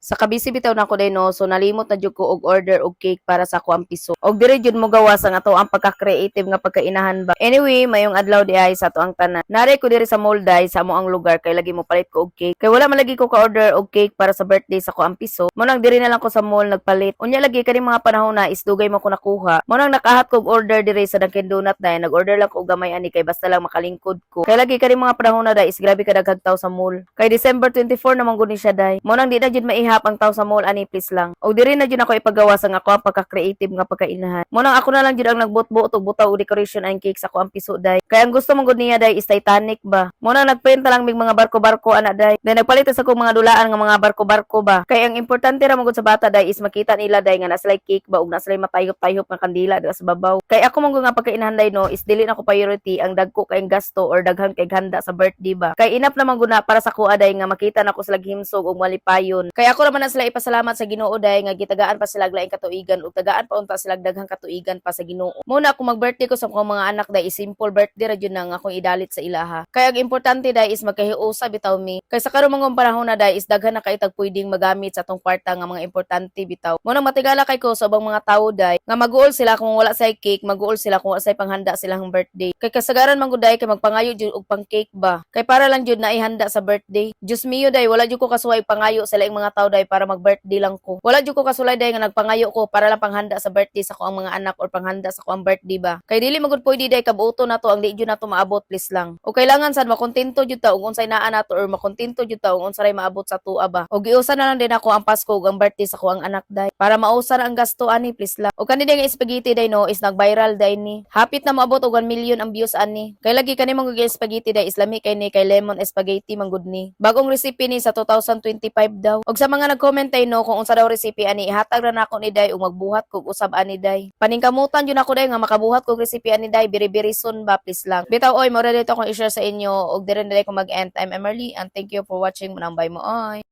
Sa kabisi bitaw nako day no, so nalimot na jud ko og order og cake para sa akoang piso. Og diri jud mo gawas ang ato ang pagka-creative nga pagkainahan ba. Anyway, mayong adlaw di ay sa ato ang tanan. Nari ko diri sa mall day sa amo ang lugar kay lagi mo palit ko og cake. Kay wala man lagi ko ka-order og cake para sa birthday sa akoang piso. Mo nang diri na lang ko sa mall nagpalit. Unya lagi kani mga panahon na is dugay mo ko nakuha. Mo nang nakahat ko og order diri sa Dunkin Donut day. Nag-order lang ko og gamay ani kay basta lang makalingkod ko. Kay lagi kani mga panahon na day is grabe ka daghang tao sa mall. Kay December 24 naman gud ni siya day. Mo nang di na jud maihap ang tao sa mall ani, please lang. Og diri na jud ako ipagawa sa ako ang pagka-creative nga pagkainahan. Mo nang ako na lang jud ang nagbuot-buot og butaw og decoration ang cake sa ako ang piso day. Kay ang gusto man gud niya day is Titanic ba. Mo nang nagpaint lang mig mga barko-barko ana day. Then nagpalit sa akong mga dulaan nga mga barko-barko ba. Kay ang importante ra man gud sa bata day is makita nila day nga naa sila'y cake ba ug naa sila'y matayop-tayop nga kandila dira sa babaw. Kay ako man gud nga pagkainahan day no is dili na ko priority ang dagko kayong gasto or daghan kay handa sa birthday ba. Kay enough naman gud na para sa kuha day nga makita nako sila himsog ug malipayon. Kay ako naman na sila ipasalamat sa Ginoo day nga gitagaan pa sila og laing katuigan ug tagaan pa unta sila daghang katuigan pa sa Ginoo. Muna kung mag-birthday ko sa akong mga anak day is simple birthday ra jud na nga akong idalit sa ilaha. Kay ang importante day is magkahiusa bitaw mi. Kay sa karon mga panahon na day is daghan na kay tag pwedeng magamit sa atong kwarta nga mga importante bitaw. Mo nang matigala kay ko sa ubang mga tawo day nga maguol sila kung wala say cake, maguol sila kung wala say panghanda silang birthday. Kay kasagaran man gud day kay magpangayo jud og pang cake ba. Kay para lang jud na ihanda sa birthday. Diyos mio day, wala jud ko kasuway pangayo sa laing mga tawo day para mag-birthday lang ko. Wala jud ko kasulay day nga nagpangayo ko para lang panghanda sa birthday sa akoang mga anak or panghanda sa akoang birthday ba. Kay dili man gud pwede day kabuoto nato ang di jud nato maabot, please lang. O kailangan sad makontento jud ta og unsay naa nato or makontento jud ta og unsa ray maabot sa tua ba. O giusa na lang din ako ang Pasko ug ang birthday sa akoang anak day para mausa na ang gasto ani, please lang. O kani day nga spaghetti day no is nag-viral day ni. Hapit na moabot og 1 million ang views ani. Kay lagi kani man gud spaghetti day is lami kay ni kay lemon spaghetti man gud ni. Bagong recipe ni sa 2025 daw. Og sa mga nag-comment ay no kung unsa daw recipe ani, ihatag ra nako ni day ug magbuhat kog usab ani day. Paningkamutan jud ako day nga makabuhat kog recipe ani day very very soon ba, please lang. Bitaw oy, mo dito akong i-share sa inyo ug dire na day ko mag-end. I'm Emerly and thank you for watching. Munang bye mo oy.